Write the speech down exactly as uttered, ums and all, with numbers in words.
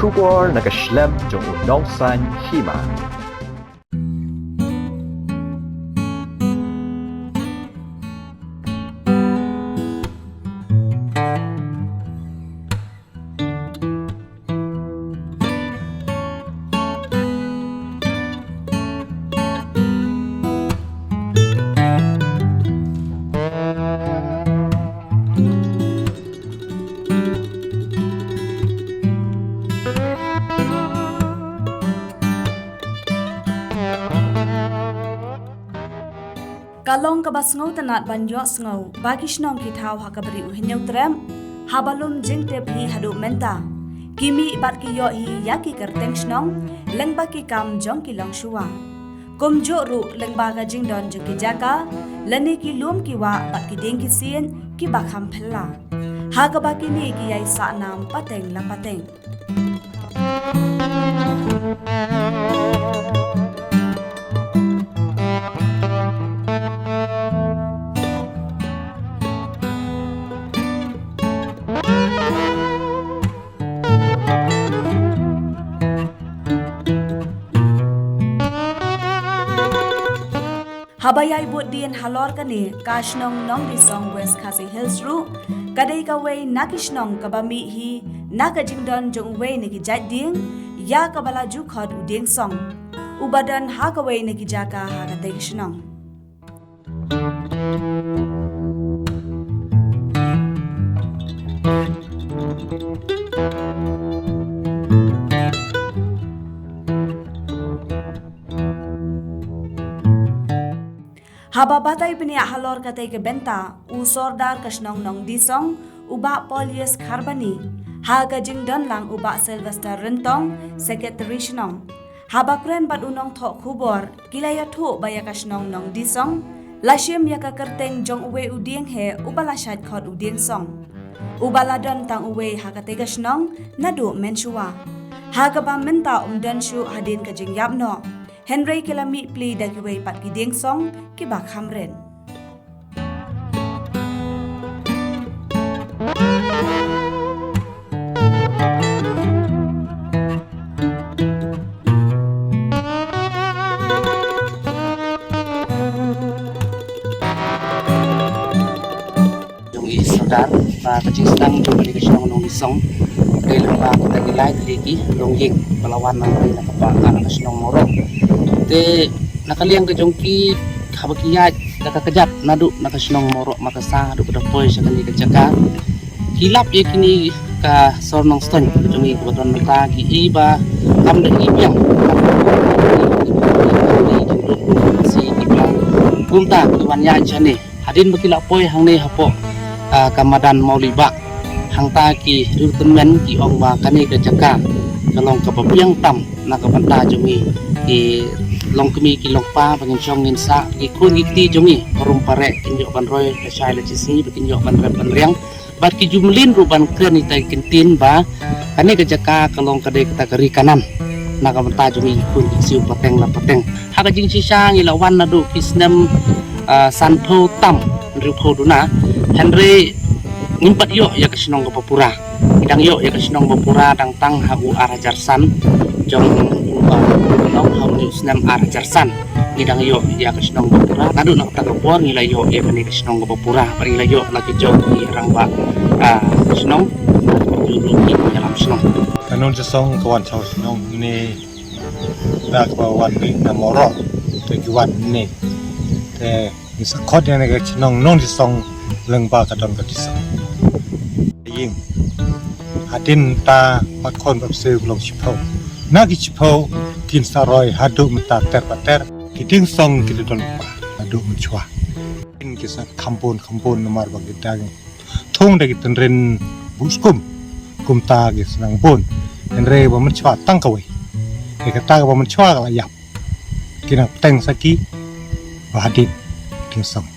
Khubor na ka shlem jong u nongsan hima. Ka long kaba sngewtynnad ban ïohsngew ba ki shnong ki thaw ha ka Bri u Hynñiewtrep, haba lum jingtip hi haduh mynta, ki mih bad ki ïoh hi ïa ki kyrteng shnong lyngba ki kam jong ki longshuwa. Kumjuh ruh lyngba ka jingdon jong ki jaka lane ki lum ki wah bad ki dieng ki siej kiba kham phylla, ha kaba kine ki ïai sahnam pateng la pateng. Haba ïai bud dien halor kane, ka shnong Nongdisong, West Khasi Hills ruh ka dei kawei na ki shnong kaba mih hi na ka jingdon jong uwei na ki jait dieng ïa kaba la ju khot u Dieng Song, uba don ha kawei na ki jaka ha katei ka shnong. Haba batai bniah halor katei ka bynta, u Sordar ka shnong Nongdisong, u Bah Paulius Kharbani, ha ka jingdon lang u Bah Sylvester Ryntong, Secretary shnong, haba kren bad u nongthoh khubor, ki la ïathuh ba ïa ka shnong Nongdisong la shim ïa ka kyrteng jong uwei u dieng heh uba la shait khot u Dieng Song, uba la don tang uwei ha katei ka shnong naduh mynshuwa, ha kaba mynta um don shuh hadien ka jingïap noh. Hynrei ki la mih plie da kiwei pat ki Dieng Song kiba kham rit. Jong i Sordar, ba ka jingsdang jong kane ka shnong Nongdisong ka dei lyngba kita ki lai tylli ki longïing ba la wan na ka, na ka, na ka shnong Mawroh. Te na ka liang ka jong ki, haba ki ïaid da ka kjat naduh na ka shnong Mawroh Makassar haduh ba da poi sha kane ka jaka, ki lap ïa kine ka sor Nongstoiñ ka jong i kaba don mynta, ki i ba kam da i biang. Kumta ki wan ïaid shane. Hadien ba ki la poi hangne hapoh, ah, ka madan Mawlibah, hangta ki riewtymmen ki ong ba kane ka jaka ka long kaba biang tam na ka bynta jong ngi ki longkmie ki longpa, ba ngin shong ngin sah, ki khun ki kti jong ngi barum bareh kin ïoh ban roi lashai lashisngi, ba kin ïoh ban rep ban riang. Bad ki ju mlien ruh ban kren ïa kita ki ktien ba kane ka jaka ka long ka dei kata ka ri Kanaan na ka bynta jong ngi ki khun ki ksiew pateng la pateng. Ha ka jingshisha ngi la wan naduh ki snem, ah, sanphew tam hynriewphew duna. Hynrei ngim pat ïoh ïa ka shnong kaba pura. Ngi dang ïoh ïa ka shnong ba pura dang tang ha u ar hajar san, jong u ba nong ha u snem ar hajar san. Ngi dang ïoh ïa ka shnong ba pura. Naduh na kata ka por ngi la ïoh ïa kane ka shnong ba pura. Ba ngi la ïoh la ki jong ki rangbah, ah, shnong, ju ruh ki ïalam shnong. Ka Nongdisong ka wan sha shnong ne, da kaba wan mih na Mawroh te ki wan ne. Te ngi sa khot ïa kane ka shnong Nongdisong lyngba ka don ka disong. Ïing. Hadien ta pat khon pat siew ka long shiphew. Na ki shiphew kin sa roi haduh mynta ter pa ter. Ki Dieng Song ki la don pa haduh mynshuwa. Kin ki sa kham bun kham bun namar ba ki dang thung da ki tynrin buh skum. Kumta ki sa nang bun. Hynrei ba mynshuwa tang kawei. Ïa kata kaba mynshuwa ka la ïap. Ki nang teng sa ki ba hadien Dieng Song.